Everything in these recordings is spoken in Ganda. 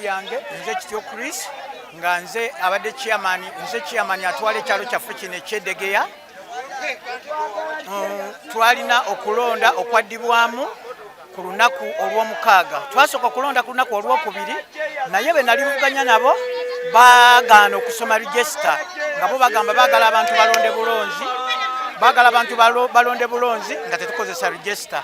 Lyange nze Kityo Chris, nga nze abadde chairman, nze chairman atwala ekyalo kyaffe kino ekyedegeya. Twalina okulonda okwaddibwamu ku lunaku olw'omukaaga. Twasooka okulonda ku lunaku olwokubiri, naye be nali nvuganya nabo bagaana okusoma register, nga bo bagamba baagala abantu balonde bulonzi, baagala abantu balonde bulonzi nga tetukozesa register.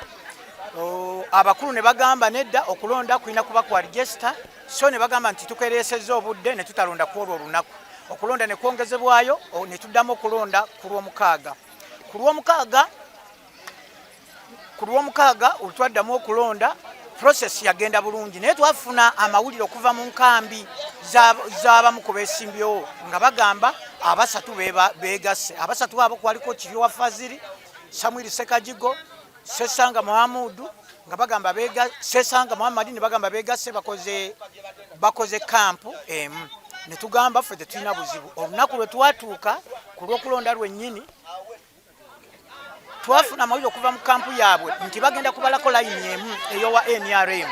Abakulu ne bagamba nedda, okulonda kulina kuba kwa register. So ne bagamba nti tukereesezza obudde ne tutalonda ku olwo olunaku. Okulonda ne kwongezebwayo, ne tuddamu okulonda ku lwomukaaga. Ku lwomukaaga olutwaddamu okulonda, process yagenda bulungi, naye twafuna amawulire okuva mu nkambi z'abamu ku beesimbyewo nga bagamba abasatu beegasse. Abasatu abo kwaliko Kiryowa Faziri, Samuel Sekajigo, Sesanga Muhamudu, nga bagamba bega Sesanga Muhammad, ne bagamba begasse, bakoze camp emu. Ne tugamba ffe tetulina buzibu. Olunaku lwe twatuuka ku lw'okulonda lwennyini, twafuna amawulire okuva mu kampu yaabwe nti bagenda kubalako layini emu eyowa NRM.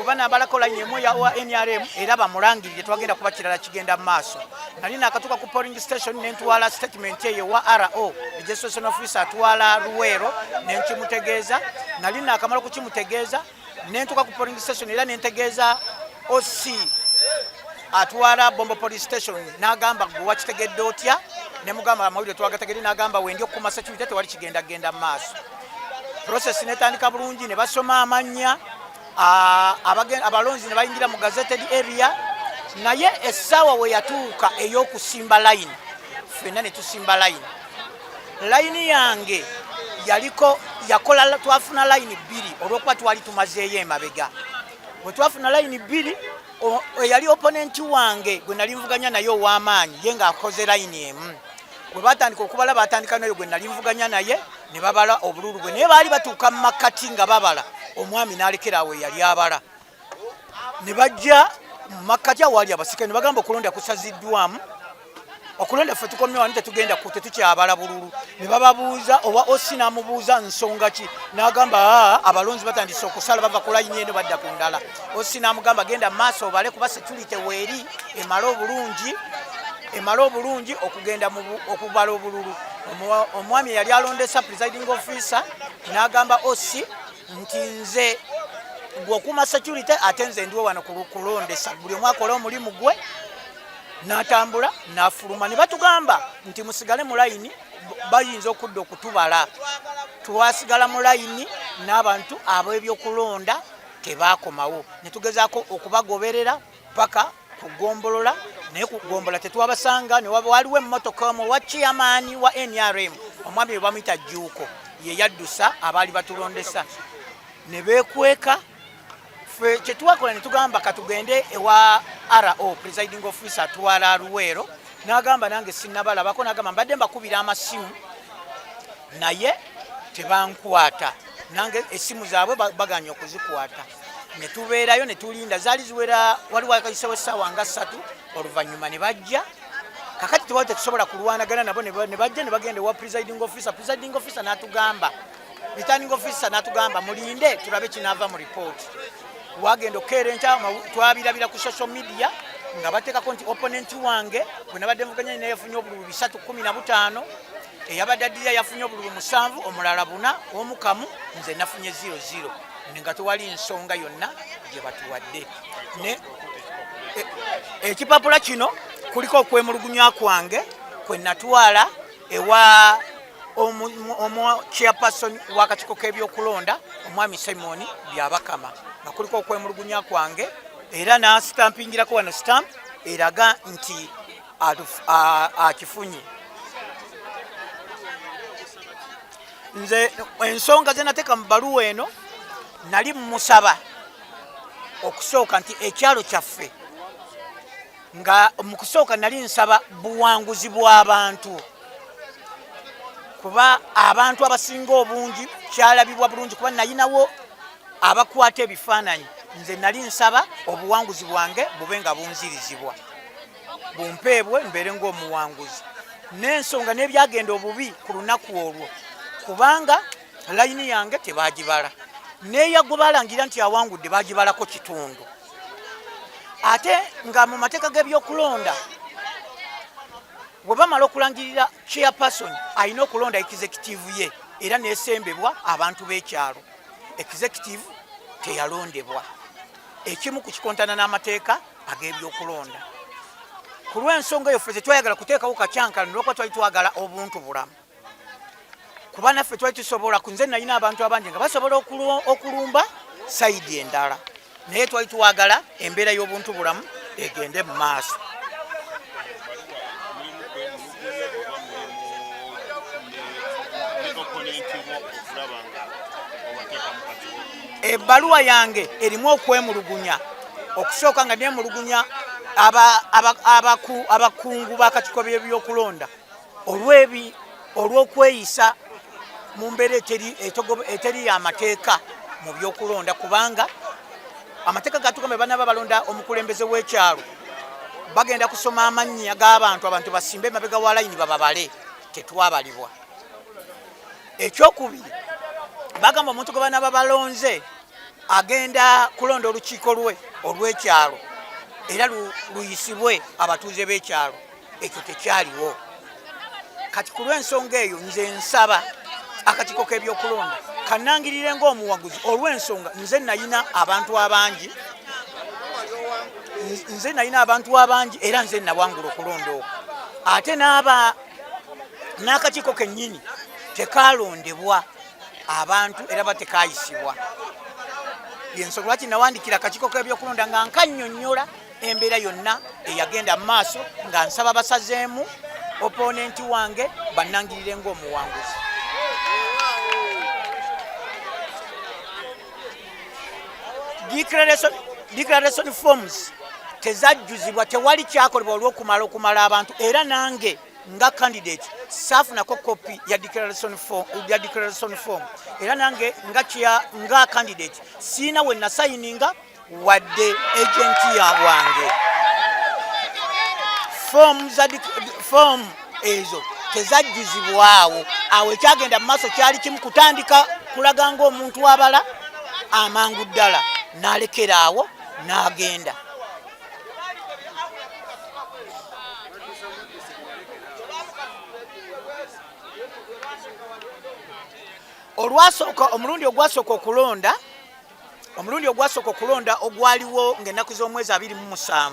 Banabalako layini emu eyawa NRM era bamulangirire, twagenda kuba kirala kigenda mu maaso. Nali nakatuuka ku polling station, nentwala statement eyo wa RO, registration officer atwala Luweero, nenkimutegeeza. Nali nakamala okukimutegeeza, nentuuka ku polling station era nentegeeza OC atwala Bombo Police Station. N'agamba, "Gwe wakitegedde otya?" Nemugamba amawulire twagategedde. N'agamba, "Wendi okukuma security, tewali kigenda genda mu maaso." Process netandika bulungi, ne basoma amannya, abalonzi ne bayingira mu gazetted area. Naye essaawa we yatuuka ey'okusimba layini, ffenna ne tusimba layini. Layini yange yaliko yakola, twafuna layini bbiri olw'okuba twali tumazeeyo emabega. Bwe twafuna layini bbiri, eyali opponent wange gwe nali nvuganya naye ow'amaanyi ye ng'akoze layini emu. Bwe batandika okubala, batandika nayo gwe nali nvuganya naye, ne babala obululu bwe, naye baali batuuka mu makkati nga babala, omwami n'alekera awo eyali abala. Ne bajja mu makkati awaali abasirikale ne bagamba okulonda kusaziddwamu, okulonda ffe tukomye wano, tetugenda tetukyabala bululu. Ne bababuuza, owa OC n'amubuuza nsonga ki, n'agamba, "Aa, abalonzi batandise okusala, bava ku layini eno badda ku ndala." OC n'amugamba, "Genda mu maaso obale, kuba security weeri emale obulungi, emale obulungi okugenda okubala obululu." Omwami eyali alondesa, presiding officer, n'agamba OC nti, "Nze gweokuuma security, ate nze ndiwo wano kulondesa, buli omu akole omulimu gwe." N'atambula n'afuluma. Ne batugamba nti musigale mu layini, bayinza okudda okutubala. Twasigala mu layini n'abantu ab'ebyokulonda tebakomawo. Ne tugezaako okubagoberera paka ku ggombolola, naye ku ggombolola tetwabasanga. Ne waliwo emmotoka omu wa chairman wa NRM, omwami bwe bamuyita Jjuuko, ye yaddusa abaali batulondesa ne beekweka. Ffe kyetwakola ne tugamba katugende ewa RO, presiding officer atwala Luweero. N'agamba, "Nange sinnabalabako." N'agamba, "Mbadde mbakubira amasimu naye tebankwata, nange essimu zaabwe baganye okuzikwata." Ne tubeerayo ne tulinda, zaali ziwera, waliwo akayisewo essaawa nga 3. Oluvannyuma ne bajja. Kakati tewali tetusobola kulwanagana nabo. Ne bajja ne bagenda ewa presiding officer. Presiding officer n'atugamba, returning officer n'atugamba, "Mulinde tulabe kinaava mu ripooti." Wagenda okukeera enkya, twabirabira ku social media nga bateekako nti opponent wange gwe nabadde nvuganya naye yafunye obululu 315, eyabadde addirira yafunye obululu musanvu, omulala buna, omu kamu, nze nafunye 00, nga tewali nsonga yonna gye batuwadde. Ekipapula kino kuliko okwemulugunya kwange kwe natwala ewa omu chairperson w'akakiiko k'ebyokulonda, omwami Simon Byabakama, nga kuliko okwemulugunya kwange, era nasitampingirako wano stamp eraga nti akifunye. Nze ensonga ze nateeka mu baluwa eno, nali mumusaba okusooka nti ekyalo kyaffe, nga mu kusooka nali nsaba buwanguzi bw'abantu, kuba abantu abasinga obungi kyalabibwa bulungi, kuba nayinawo abakwata ebifaananyi. Nze nali nsaba obuwanguzi bwange bube nga bunzirizibwa, bumpeebwe, mbeere ng'omuwanguzi, n'ensonga n'ebyagenda obubi ku lunaku olwo, kubanga layini yange tebagibala, neya gwe balangira nti awangudde bagibalako kitundu. Ate nga mu mateeka g'ebyokulonda bwe bamala okulangirira chairperson alina okulonda executive ye era nesembebwa abantu b'ekyalo. Executive teyalondebwa, ekimu ku kikontana n'amateeka ag'ebyokulonda. Ku lw'ensonga eyo ffe tetwayagala kuteekawo kakyankalano olwokuba twali twagala obuntu bulamu, kuba naffe twali tusobola, nze nalina abantu abangi nga basobola okulumba sayidi endala, naye twali twagala embeera y'obuntu bulamu egende mu maaso. Ebbaluwa yange erimu okwemulugunya okusooka, nga nemulugunya abakungu b'akakiiko b'ebyokulonda olw'okweyisa mu mbeera eteri y'amateeka mu byokulonda, kubanga amateeka gatugamba banaba balonda omukulembeze w'ekyalo bagenda kusoma amannya g'abantu, abantu basimbe emabega wa layini bababale, tetwabalibwa. Ekyokubiri, bagamba omuntu gwe banaba balonze agenda kulonda olukiiko lwe olw'ekyalo era luyisibwe abatuuze b'ekyalo, ekyo tekyaliwo. Kati ku lw'ensonga eyo nze nsaba akakiiko k'ebyokulonda kanangirire ng'omuwaguzi, olw'ensonga nze nalina abantu abangi, nze nalina abantu abangi era nze nawangula okulonda okwo. Ate n'aba n'akakiiko kennyini tekalondebwa abantu era batekayisibwa. Yensonga lwaki nawandikira akakiiko k'ebyokulonda nga nkannyonnyola embeera yonna eyagenda mu maaso, nga nsaba basazeemu oponenti wange bannangirire ng'omuwanguzi. Declaration forms tezajjuzibwa, tewali kyakolebwa olw'okumala okumala abantu, era nange nga candidate saafunako kopi ya declaration form, ya declaration form. Era nange nga candidate siina we nasayininga wadde agenti ya wange. Form ezo tezajjuzibwawo. Awo ekyagenda mu maaso kyali kimu, kutandika kulaga ng'omuntu abala amangu ddala n'alekera awo n'agenda. Olwasooka, omulundi ogwasooka okulonda, omulundi ogwasooka okulonda ogwaliwo ng'ennaku z'omwezi 27,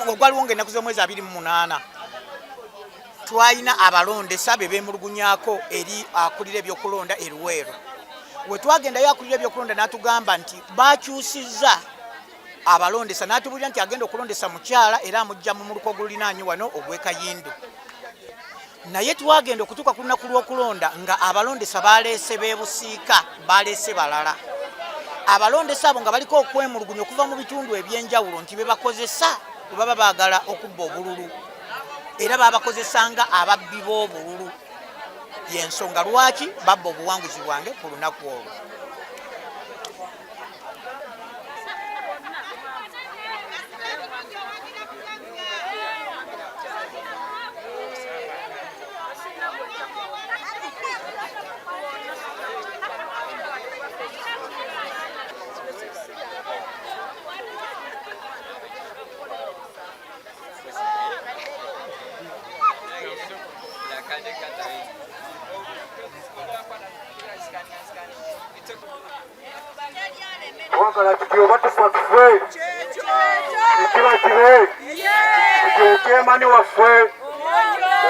ogwaliwo ng'ennaku z'omwezi 28, twalina abalondesa be beemulugunyaako eri akulira ebyokulonda e Luweero. We twagendayo, akulira ebyokulonda n'atugamba nti bakyusizza abalondesa, n'atubuulira nti agenda okulondesa mukyala era amujja mu muluka ogulinaanye wano ogw'e Kayindu. Naye twagenda okutuuka ku lunaku lw'okulonda nga abalondesa baleese b'ebusiika, baleese balala. Abalondesa abo nga baliko okwemulugunya okuva mu bitundu ebyenjawulo nti be bakozesa bwe baba baagala okubba obululu, era babakozesanga ababbi b'obululu. Yensonga lwaki babba obuwanguzi bwange ku lunaku olwo. Twagala tuti oba tufa tufe, ekiba kibe nti okyemani waffe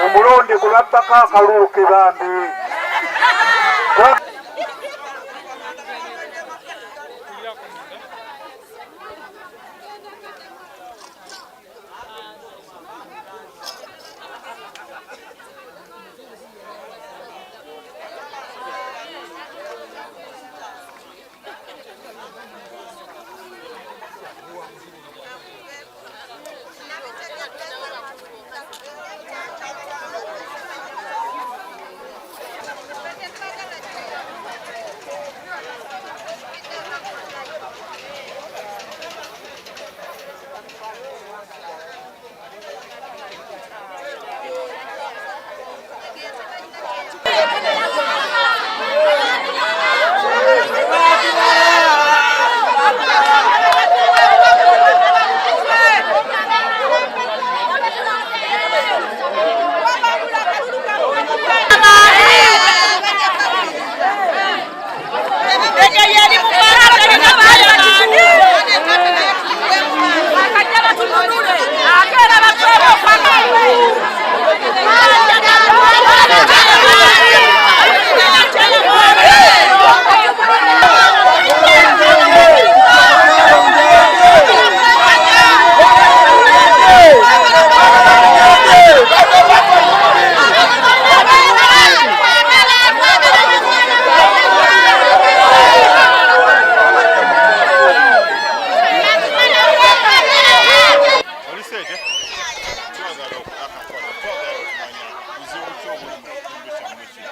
omulonde gwe babbako akalulu ke bambi.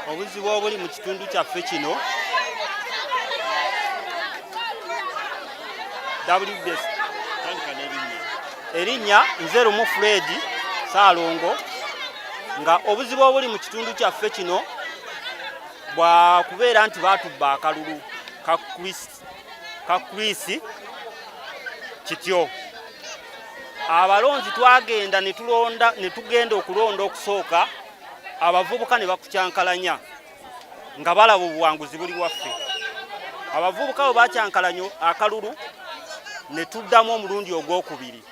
Obuzibu obuli mu kitundu kyaffe kino WBS erinnya nze Lumu Fred Ssaalongo, nga obuzibu obuli mu kitundu kyaffe kino bwa kubeera nti baatubba akalulu ka Chris Kityo. Abalonzi twagenda ne tulonda, ne tugenda okulonda okusooka, abavubuka ne bakukyankalanya nga balaba obuwanguzi buli waffe. Abavubuka bwe bakyankalanya akalulu ne tuddamu omulundi ogwokubiri,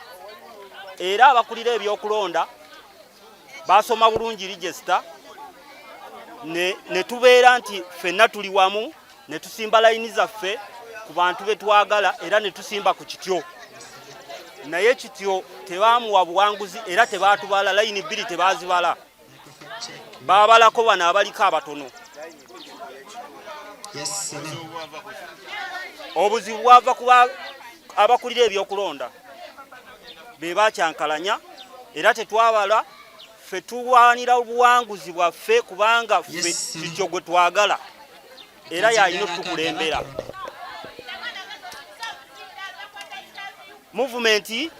era abakulira ebyokulonda basoma bulungi register ne tubeera nti ffenna tuli wamu ne tusimba layini zaffe ku bantu be twagala, era ne tusimba ku Kityo. Naye Kityo tebamuwa buwanguzi era tebatubala, layini bbiri tebazibala, babalako bano abaliko abatono. Obuzibu bwava ku abakulira ebyokulonda be bakyankalanya, era tetwabala. Ffe tulwanira obuwanguzi bwaffe kubanga ffe Kityo gwe twagala era yalina otukulembera. Muvumenti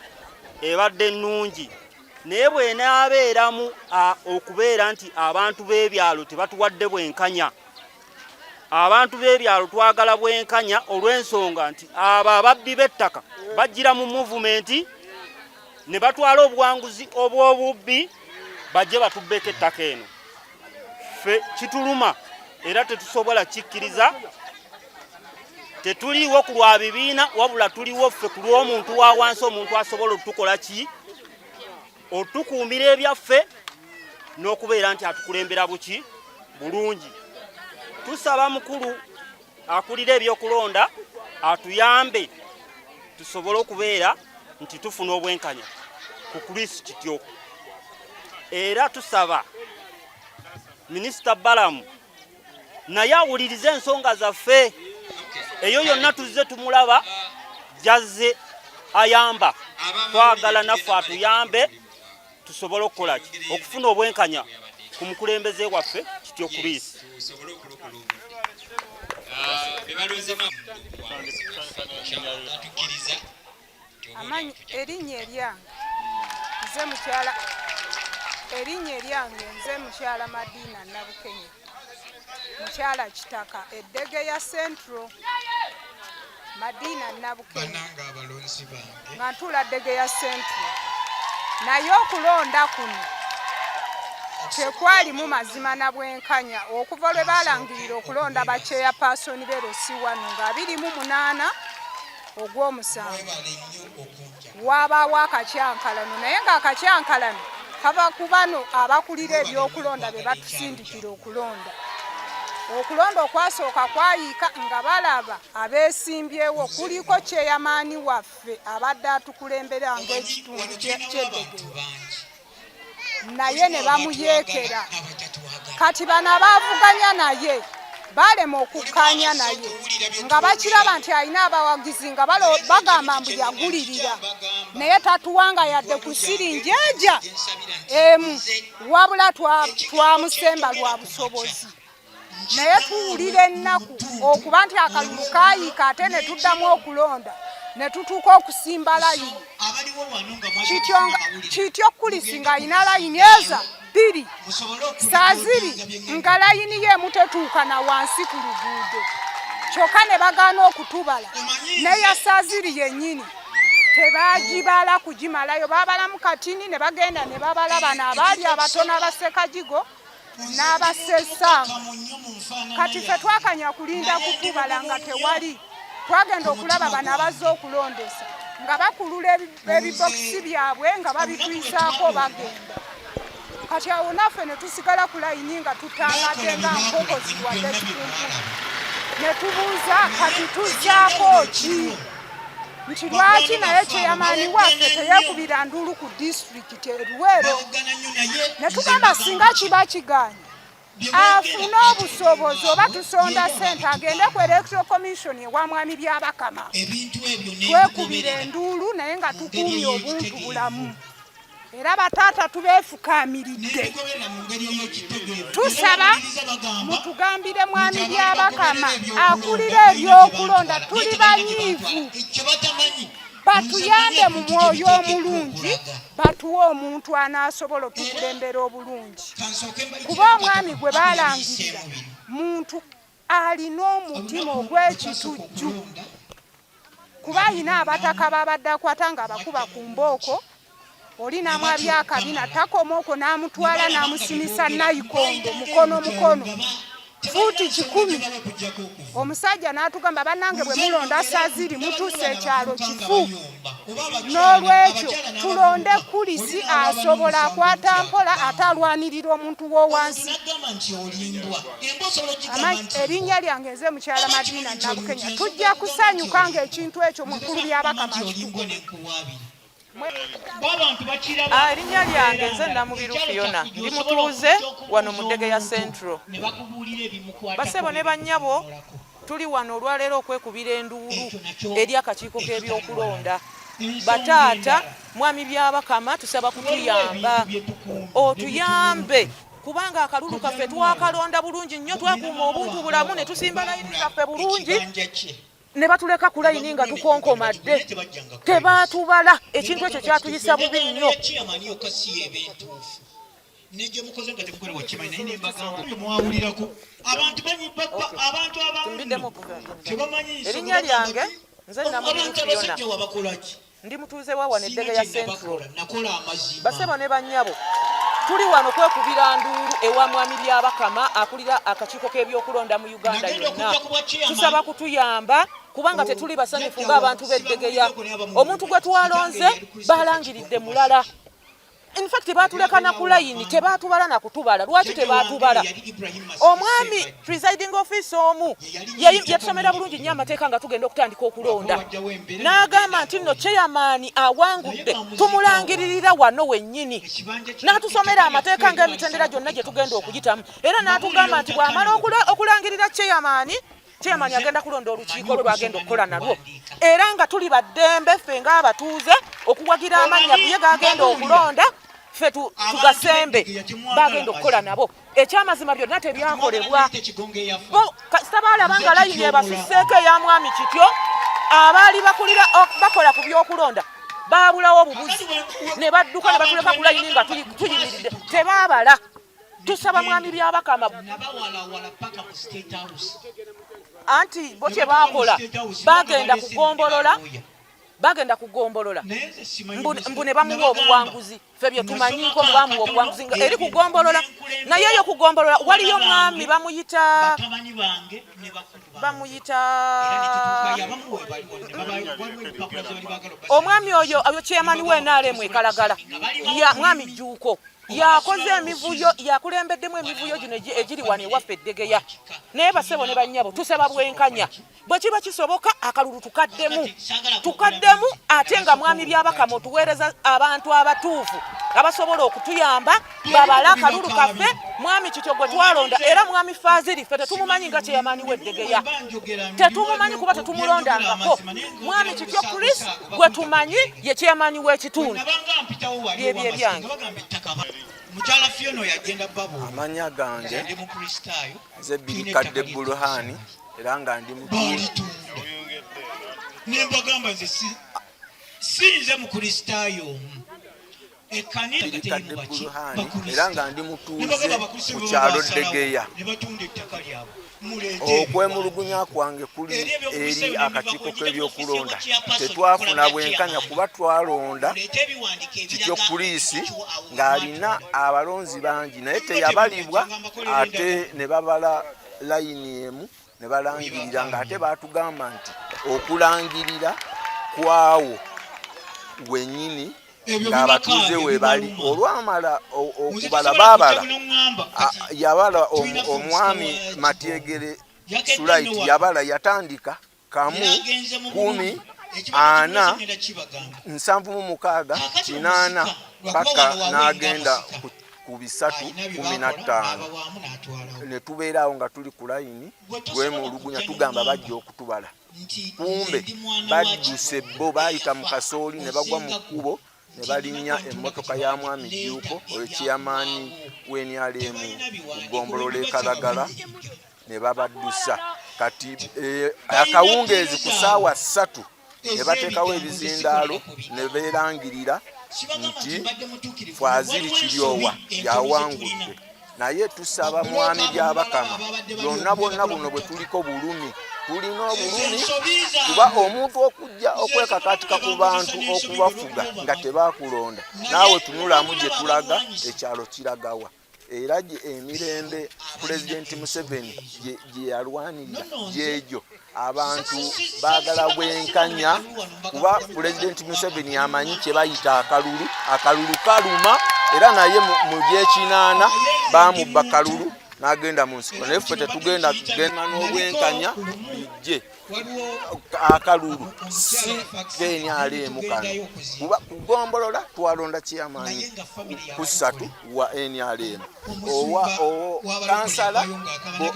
ebadde nnungi, naye bw'enaabeeramu okubeera nti abantu b'ebyalo tebatuwadde bwenkanya. Abantu b'ebyalo twagala bwenkanya olw'ensonga nti abo ababbi b'ettaka bajjira mu muvumenti ne batwala obuwanguzi obw'obubbi, bajje batubbeko ettaka eno. Ffe kituluma era tetusobola kikkiriza. Tetuliiwo ku lwa bibiina, wabula tuliwo ffe ku lw'omuntu wa wansi, omuntu asobola otukola ki, otukuumira ebyaffe n'okubeera nti atukulembera buki bulungi. Tusaba mukulu akulira ebyokulonda atuyambe tusobole okubeera nti tufuna obwenkanya ku Chris Kityo. Era tusaba Minisita Balamu naye awulirize ensonga zaffe. Eyo yonna tuzze tumulaba jazze ayamba, twagala naffe atuyambe tusobole okukola ki, okufuna obwenkanya ku mukulembeze waffe Kityo Chris. Amanyi erinnya eryange nze mukyala, erinnya eryange nze mukyala Madina Nabukenya, mukyala Kitaka, eddege ya Central. Madina Nabukenya, nga ntuula ddege ya Central. Naye okulonda kuno tekwalimu mazima na bwenkanya okuva lwe balangirira okulonda ba chairperson be LC1 nga 28 ogw'omusanvu. Wabaawo akakyankalano, naye ng'akakyankalano kava ku bano abakulira ebyokulonda be batusindikira okulonda. Okulonda okwasooka kwayiika nga balaba abeesimbyewo kuliko kyeyamaani waffe abadde atukulembera ng'ekitundu ky'Eddegeya, naye ne bamuyeekera. Kati bano abaavuganya naye balema okukkaanya naye nga bakiraba nti alina abawagizi, nga bagamba mbu yagulirira, naye tatuwanga yadde ku siringi eja emu, wabula twamusemba lwa busobozi. Naye tuwulira ennaku okuba nti akalulu kaayiika ate ne tuddamu okulonda ne tutuuka okusimba layini. Kityo Kulisi ng'alina layini eza bbiri saaziri, nga layini ye emu tetuuka na wansi ku luguudo, kyokka ne bagaana okutubala. Neya saaziri yennyini tebagibala kugimalayo, babalamu katini ne bagenda ne babala bano abaali abatono abasekajigo n'abasesanga. Kati ffe twakanya kulinda kutubala nga tewali. Twagenda okulaba bano abazze okulondesa nga bakulula ebibokisi byabwe nga babitwisaako bagenda. Kati awo naffe ne tusigala ku layini nga tutangadde nga nkoko zirwadde kikunkulu, ne tubuuza kati tuzzaako ki, nti lwaki naye kyeyamaani waffe teyekubira nduulu ku disitulikiti eruweero? Ne tugamba singa kiba kigaanye afune obusobozi oba tusonda ssente agende ku Electoral Commission ewa Mwami Byabakama, twekubira enduulu, naye nga tukuumye obuntu bulamu. Era bataata tubeefukaamiridde, tusaba mutugambire Mwami Byabakama akulira ebyokulonda, tuli banyiivu, batuyambe mu mwoyo omulungi, batuwe omuntu anaasobola otukulembera obulungi, kuba omwami gwe baalangirira muntu alina omutima ogw'ekitujju, kuba alina abataka babadde akwata nga abakuba ku mbooko, oli n'amwabya akabina, takoma okwo n'amutwala n'amusimisa nayikondo mukono mukono fuuti 100. Omusajja n'atugamba, bannange bwe mulonda Saziri mutuuse ekyalo kifu, n'olwekyo tulonde Kulisi asobola akwata mpola ate alwanirira omuntu w'owansi. Erinnya lyange nze mukyala Madina Nabukenya. Tujja kusanyuka ng'ekintu ekyo mukulu Byabakama akitukola. Erinnya lyange nze Namubiru Fiona, ndi mutuuze wano mu Ddegeya Central. Basebo ne bannyabo, tuli wano olwaleero okwekubira enduulu eri akakiiko k'ebyokulonda. Bataata, Mwami Byabakama, tusaba kutuyamba, otuyambe kubanga akalulu kaffe twakalonda bulungi nnyo, twakuuma obuntu bulamu ne tusimba layini zaffe bulungi, ne batuleka ku layini nga tukonkomadde, tebaatubala. Ekintu ekyo kyatuyisa bubi nnyo. Erinnya lyange nze Namubiru Fiona, ndi mutuuze wa wano Eddegeya Central. Basebo ne bannyabo, tuli wano kwekubira nduulu ewa Mwami Byabakama akulira akakiiko k'ebyokulonda mu Uganda yonna. Tusaba kutuyamba kubanga tetuli basanyufu ng'abantu b'Eddegeya. Omuntu gwe twalonze balangiridde mulala. In fact baatuleka na ku layini, tebaatubala na kutubala. Lwaki tebaatubala? Omwami presiding officer omu yatusomera bulungi nnyo amateeka nga tugenda okutandika okulonda, n'agamba nti nno chairman awangudde tumulangiririra wano wennyini, n'atusomera amateeka ng'emitendera gyonna gye tugenda okuyitamu, era n'atugamba nti bw'amala okulangirira chairman, chairman agenda kulonda olukiiko lwe lwagenda okukola nalwo, era nga tuli baddembe ffe ng'abatuuze okuwagira amannya ye gagenda okulonda, ffe tugasembe bagenda okukola nabo. Ekyamazima byonna tebyakolebwa. Kasita baalaba nga layini ebasusseeko eya Mwami Kityo, abaali bakulira bakola ku byokulonda baabulawo obubuzi ne badduka ne batuleka ku layini nga tuyimiridde, tebaabala. Tusaba Mwami Byabakama, anti bo kye baakola bagenda kugombolola, bagenda kugombolola mbu ne bamuwa obuwanguzi. Ffe bye tumanyiiko bamuwa obuwanguzi nga eri kugombolola, naye eyo kugombolola waliyo mwami bamuyita bamuyita omwami oyo oyo chairman w'NRM e Kalagala, ya Mwami Jjuuko, yakoze emivuyo, yakulembeddemu emivuyo gino egiri wano ewaffe Eddegeya. Naye basebo ne bannyabo, tusaba bwenkanya. Bwe kiba kisoboka akalulu tukaddemu, tukaddemu, ate nga Mwami Byabakama otuweereza abantu abatuufu abasobola okutuyamba babale akalulu kaffe, Mwami Kityo gwe twalonda. Era Mwami Faziri ffe tetumumanyi nga chairman w'Eddegeya, tetumumanyi kuba tetumulondangako. Mwami Kityo Chris gwe tumanyi ye chairman w'ekitundu. Byebyo ebyange. Amanya gange nze Birikadde Buluhani, era nga ndi mutuuze. Nembagamba nze si nze Mukristaayo omu. Birikadde Buluhani, era nga ndi mutuuze ku kyalo Ddegeya. Okwemulugunya kwange kuli eri akakiiko k'ebyokulonda. Tetwafuna bwenkanya kuba twalonda Kityo Kulisi ng'alina abalonzi bangi, naye teyabalibwa, ate ne babala layini emu ne balangirira, ng'ate baatugamba nti okulangirira kwawo wennyini ng'abatuuze we bali. Olwamala okubala, baabala, yabala omwami Matyegere Sulaiti, yabala yatandika 1 10 4 76 8 paka n'agenda ku 3 15, ne tubeeraawo nga tuli ku layini twemulugunya, tugamba bajja okutubala, kumbe badduse bo, baayita mu kasooli ne bagwa mu kkubo. Ne balinnya emmotoka ya Mwami Jjuuko, oyo Chairman w'NRM ku ggombolola e Kalagala, ne babaddusa. Kati akawungeezi ku ssaawa 3 ne bateekawo ebizindaalo ne beerangirira nti Fazili Kiryowa yawangudde. Naye tusaba Mwami Byabakama, byonna bwonna buno bwe tuliko bulumi, tulina obulumi kuba omuntu okujja okwekakatika ku bantu okubafuga nga tebakulonda, naawe tunulamu gye tulaga, ekyalo kiragawa? Era gye emirembe Pulezidenti Museveni gye yalwanirira gyegyo, abantu baagala bwenkanya, kuba Pulezidenti Museveni amanyi kye bayita akalulu. Akalulu kaluma, era naye mu gyekinaana baamubba kalulu n'agenda mu nsiko, naye ffe tetugenda, tugenda n'obwenkanya bijje. Akalulu si KNRM kano, kuba kugombolola twalonda chairman ku 3 wa NRM, owa kansala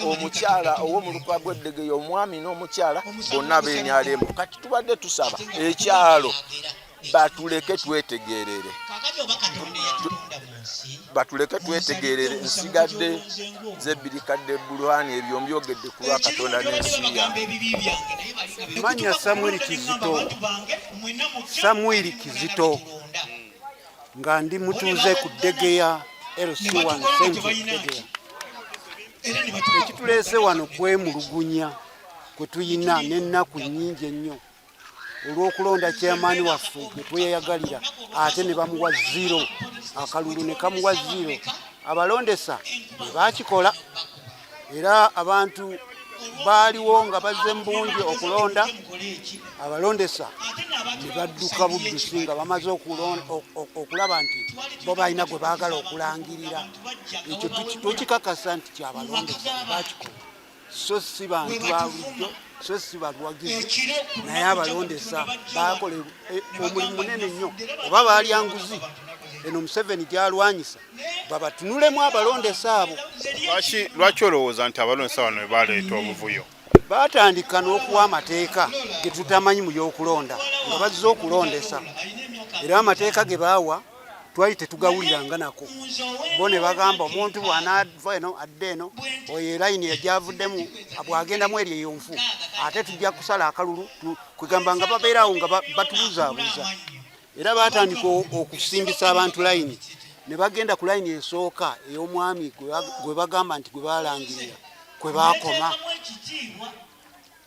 omukyala ow'omuluka gw'Eddegeya, omwami n'omukyala bonna b'NRM. Kati tubadde tusaba ekyalo batuleke twetegerere, batuleke twetegerere. Nsigadde zebbirikadde Bulwani, ebyo mbyogedde ku lwa Katonda n'ensi yange. Manya Samwiri Kizito, Samwiri Kizito, nga ndi mutuuze ku Ddegeya LC1 Central Ddegeya. Ekituleese wano kwemulugunya kwe tuyina n'ennaku nnyingi ennyo olw'okulonda chairman waffe gwe tweyagalira, ate ne bamuwa 0, akalulu ne kamuwa 0. Abalondesa ne bakikola, era abantu baaliwo nga bazze mu bungi okulonda, abalondesa ne badduka buddusi nga bamaze okulaba nti bo balina gwe baagala okulangirira. Ekyo tukikakasa nti kyabalondesa ne bakikola, so si bantu ba bulijjo, so si balwagizi, naye abalondesa bakola omulimu munene nnyo. Oba baalya nguzi eno Museveni gyalwanyisa, babatunulemu abalondesa abo. Lwaki olowooza nti abalondesa bano baleeta obuvuyo? Batandika n'okuwa amateeka ge tutamanyi mu by'okulonda nga bazze okulondesa, era amateeka ge baawa twali tetugawuliranga nako. Bo ne bagamba omuntu bw'anaava eno adde eno, oyo elayini egyavuddemu bw'agendamu eri eyo nfu, ate tujja kusala akalulu. Kwegamba nga babeerawo nga batubuzaabuza. Era batandika okusimbisa abantu layini, ne bagenda ku layini esooka ey'omwami gwe bagamba nti gwe balangirira, kwe baakoma.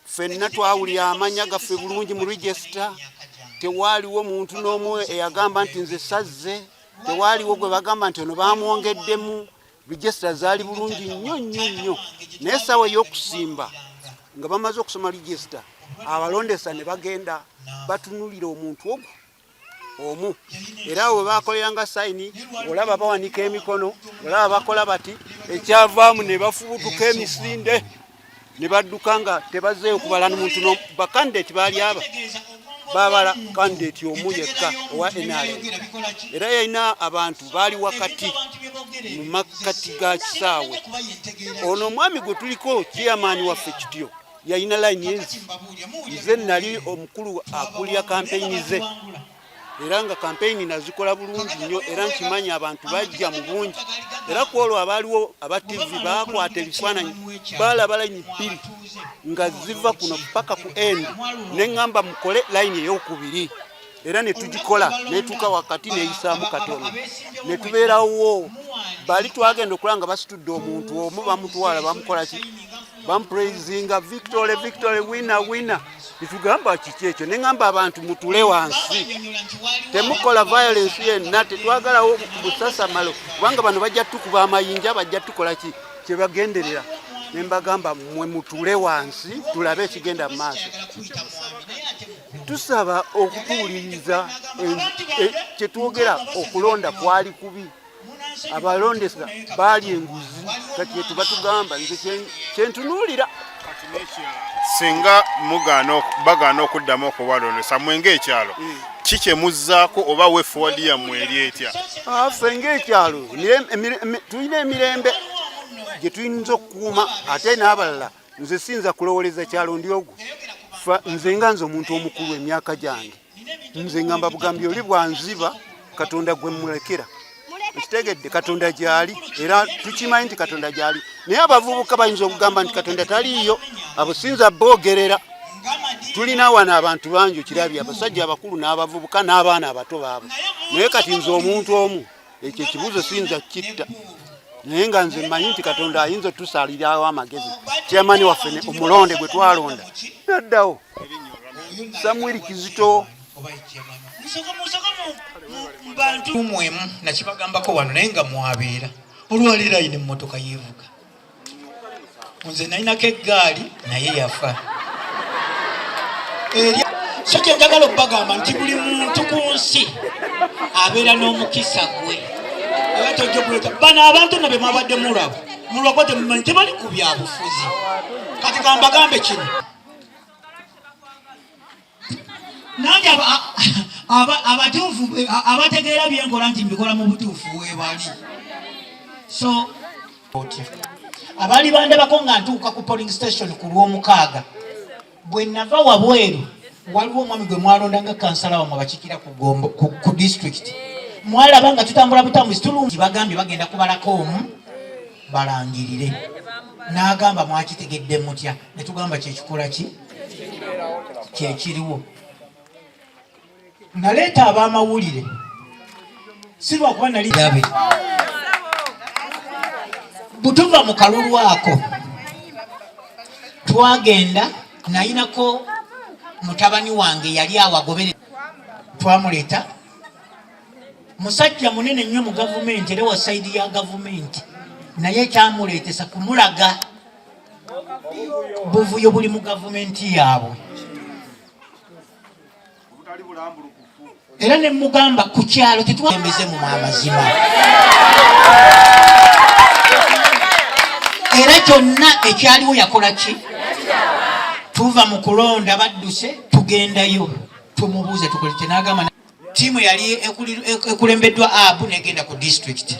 Ffenna twawulira amannya gaffe bulungi mu register, tewaaliwo muntu n'omu eyagamba nti nze sazze, tewaaliwo gwe bagamba nti ono bamwongeddemu. Register zaali bulungi nnyo nnyo nnyo, naye essaawa ey'okusimba nga bamaze okusoma register, abalondesa ne bagenda batunulira omuntu ogwo omu, era awo bakoleranga sayini, olaba bawanika emikono, olaba bakola bati, ekyavaamu ne bafubutuka emisinde ne badduka nga tebazzeeyo kubala muntu. Bakandidate baali aba babala kandidate omu yekka owa NRM, era yalina abantu baali wakati mu makkati ga kisaawe. Ono omwami gwe tuliko, chairman waffe Kityo, yalina layini ezi. Nze nali omukulu akulira kampeyini ze, era nga kampeyini nazikola bulungi nnyo, era nkimanyi abantu bajja mu bungi. Era ku olwo abaaliwo aba TV baakwata ebifaananyi, baalaba layini 2 nga ziva kuno paka ku end, ne ŋŋamba mukole layini eyokubiri, era ne tugikola netuuka wakati neyisaamu katono ne tubeerawo. Bali twagenda okulaba nga basitudde omuntu omu, bamutwala, bamukola ki, bamupraisinga, "Victory, victory, winner, winner." Netugamba kiki ekyo? Neŋŋamba abantu mutule wansi, temukola violence yenna, tetwagalawo busasamalo, kubanga bano bajja tukuba amayinja, bajja tukola ki kyebagenderera. Nembagamba mwe mutule wansi tulabe ekigenda mu maaso. Tusaba okutuwuliriza kyetwogera. Okulonda kwali kubi, abalondesa baali enguzi, kati kyetuba tugamba nze kyentunuulira. Singa bagaana okuddamu okubalondesa, mwe ng'ekyalo ki kye muzzaako, oba way forward yammwe eri etya? Ffe ng'ekyalo tulina emirembe gye tuyinza okukuuma, ate n'abalala nze siyinza kulowoleza kyalo ndi ogwo. Nze nga nze omuntu omukulu, emyaka gyange, nze ngamba bugambi oli bwanziba. Katonda gwe mulekera. Okitegedde, Katonda gyali, era tukimanyi nti Katonda gyali, naye abavubuka bayinza okugamba nti Katonda taliiyo. Abo sinza boogerera. Tulina wano abantu bangi, okirabye, abasajja abakulu n'abavubuka n'abaana abato baabwe. Naye kati nze omuntu omu ekyo ekibuuzo siyinza kukitta, naye nga nze mmanyi nti Katonda ayinza otusalirawo amagezi. Chairman waffe omulonde gwe twalonda naddawo, Samuel Kizito. Bantu mwemu nakibagambako wano, naye nga mwabeera olwaleero ayina emmotoka yeevuga, nze nalinako eggaali naye yafa. So kye njagala okubagamba nti buli muntu ku nsi abeera n'omukisa gwe, era tojja kuleta bano abantu no be mwabadde mulaba mulwakuba temumanyi, tebali ku byabufuzi. Kati kambagambe kino, nange abatuufu abategeera byenkola nti mbikola mu butuufu webali. So abaali bandabako nga ntuuka ku polling station ku Lwomukaaga, bwe nava wabweru, waliwo omwami gwe mwalonda nga kansala wamwe abakiikira ku district. Mwalaba nga tutambula butambuzi tulungi, bagambye bagenda kubalako omu balangirire, n'agamba mwakitegedde mutya? Ne tugamba kyekikola ki kyekiriwo. Naleeta ab'amawulire si lwakuba nali rabe butuva mu kalulu ako twagenda, nayinako mutabani wange yali awagobere, twamuleeta, musajja munene nnyo mu gavumenti era wa side ya gavumenti, naye ekyamuleetesa kumulaga buvuyo buli mu gavumenti yaabwe. Era ne mugamba ku kyalo tetwembeze mu amazima, era kyonna ekyaliwo yakola ki. Tuva mu kulonda badduse, tugendayo tumubuuze tukole kyenagamba. Tiimu yali ekulembeddwa abu negenda ku district,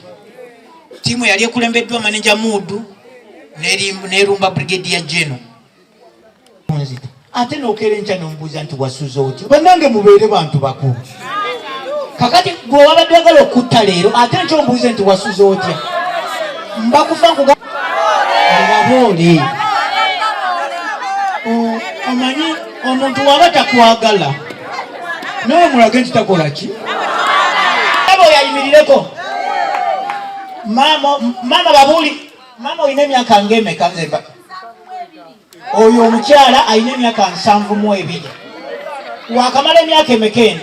tiimu yali ekulembeddwa manager Muudu nerumba brigadier general. Ate nokeera enkya nomubuuza nti wasuze otya? Bannange, mubeere bantu bakulu. Kakati gwe wabadde agala okutta leero, ate nkya ombuuze nti wasuze otya, mbakufa nkubaboole. Omanyi omuntu waba takwagala, nawe mulage nti takola ki. Aba oyo ayimirireko. Maama, maama babuuli, maama olina emyaka ng'emeka? Nze oyo omukyala alina emyaka 72. Wakamala emyaka emeka eno?